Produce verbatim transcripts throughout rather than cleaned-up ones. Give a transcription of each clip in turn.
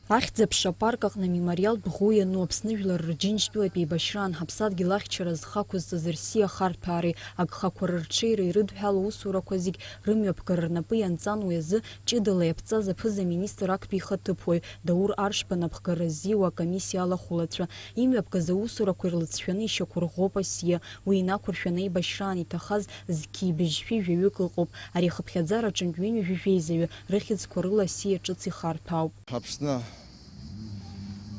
Ахьӡ-аԥша апарк аҟны амемориалтә ӷәы иану Аԥсны жәлар рџьынџьтәылатә еибашьраан ҳаԥсадгьыл ахьчара зхы ақәызҵаз рсиа ахарҭәаареи агхақәа рырҽеиреи ирыдҳәалоу аусурақәа зегь рымҩаԥгара рнапы ианҵан, уи азы ҷыдала иаԥҵаз аԥыза-министр актәи ихаҭыԥуаҩ Даур Аршба напхгара ззиуа акомиссиа алахәылацәа. Имҩаԥгаз аусурақәа ирлыҵшәаны ишьақәырӷәӷәоуп асиа. Уи инақәыршәаны аибашьраан иҭахаз зқьи быжьшәи жәаҩык ыҟоуп. Ари ахыԥхьаӡара аҿынтә ҩынҩажәи жәеизаҩы рыхьӡқәа рыла асиа ҿыц ихарҭәаауп. Аԥсны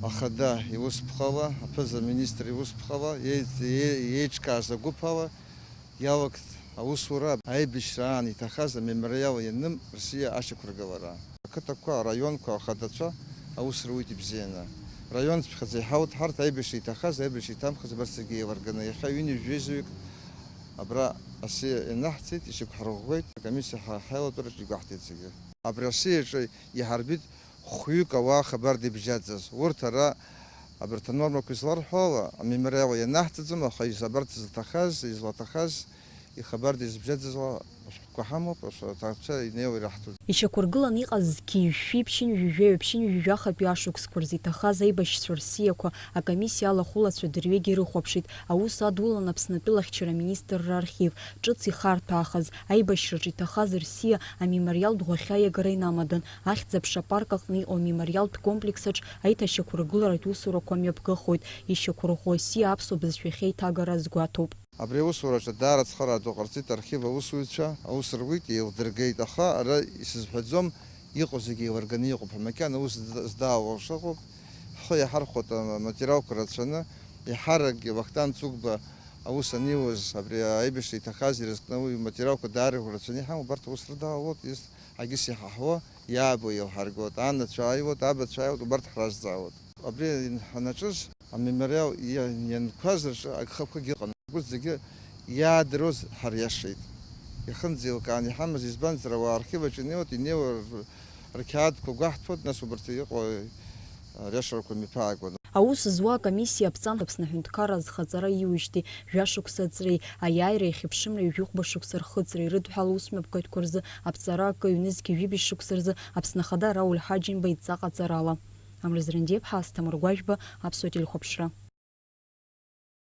Ахада иусԥхала, аԥыза-министр иусԥхала, еи-, еи-, еиҿкааз агәыԥ ала иалагт аусура аибашьра аан иҭахаз амемориал ианым рсиа ашьақәыргылара. Ақыҭақәа, араионқәа ахадацәа аус руит ибзианы. Раионцәа хазы иҳауҭ ҳарҭ аибашьра иҭахаз, аибашьра иҭамхаз абарҭ зегьы еиларганы иахьа ҩынҩажәи жәеизаҩык абра асиа ианаҳҵеит, ишьақәҳарӷәӷәеит, акомиссиа ҳа-, ҳаилатәараҿы игәаҳҭеит зегьы. Абри асиаҿы иҳарбит хәҩык ауаа хабарда ибжьаӡыз. Урҭ ара, абарҭ анормақәа изларҳәо ала, амемориал ианаҳҵаӡом, аха изабарц зҭахаз, излаҭахаз, ихабарда изыбжьаӡыз ала ашәҟәқәа ҳамоуп, аҭаацәа инеиуа ираҳҭоит. Ишьақәыргыланы иҟаз зқьи жәшәи ԥшьынҩажәи жәаҩа ԥшьынҩажәи жәахатәи ашықәсқәа рзы иҭахаз аибашьцәа рсиақәа акомиссиа алахәылацәа дырҩегьых ирыхәаԥшит. Аус адулан Аԥснытәыла ахьчара аминистрра архив. Ҿыц ихарҭәаахаз, аибашьраҿы иҭахаз рсиа амемориалтә ӷәӷәахьы аиагара инамадан, Ахьӡ-аԥша апарк аҟны иҟоу амемориалтә комплекс аҿы аиҭашьақәыргыларатә усурақәа мҩаԥгахоит, ишьақәырӷәӷәо асиа аԥсуа бызшәахь аиҭагара азгәаҭоуп. Абри аусураҿы даара ацхыраара ду ҟарҵеит архив аусзуҩцәа, аус руит, еилдыргеит, аха ара исызҳәаӡом, иҟоу зегьы еилырганы иҟоуп ҳәа, макьана аус зда-, здаауа шыҟоу, ҳхы иаҳархәоит аматериалқәа рацәаны, еиҳаракгьы Вахтанг Цыгәба аус аниуаз, абри аибашьра иҭахаз ирызкны уи иматериалқәа даара ирацәаны иҳамоуп, убарҭ аус рыдаауоуп, егьыс ҳагьыс иҳаҳуа, иаабо еилҳаргоит, анацәа ааиуеит, абацәа ааиуеит, убарҭ ҳразҵаауеит. Абри ҳанаҿыз, амемориал иа-, ианқәаз рҿы агхақәагьы ыҟан. Урҭ зегьы иаадыруаз ҳариашеит. Ихынӡеилкаан иҳамаз, избанзар, ауаа архив аҿы инеиуеит, инеиуа р-, рқьаадқәа гәаҳҭоит, нас убарҭ иҟоу ариашарақәа мҩаԥаагон. Аус зуа акомиссиа аԥҵан Аԥсны аҳәынҭқарра азхаҵара иуижьҭеи жәашықәса аҵреи, аиааира иахьыԥшымреи жәохәба шықәса рхыҵреи рыдҳәала аусмҩаԥгатәқәа рзы аԥҵара акы, ҩнызқьи жәибжь шықәса рзы Аԥсны Ахада Рауль Ҳаџьымба идҵаҟаҵарала. Амра Зрандиаԥҳа, Асҭамыр Гәажәба, Аԥсуа телехәаԥшра.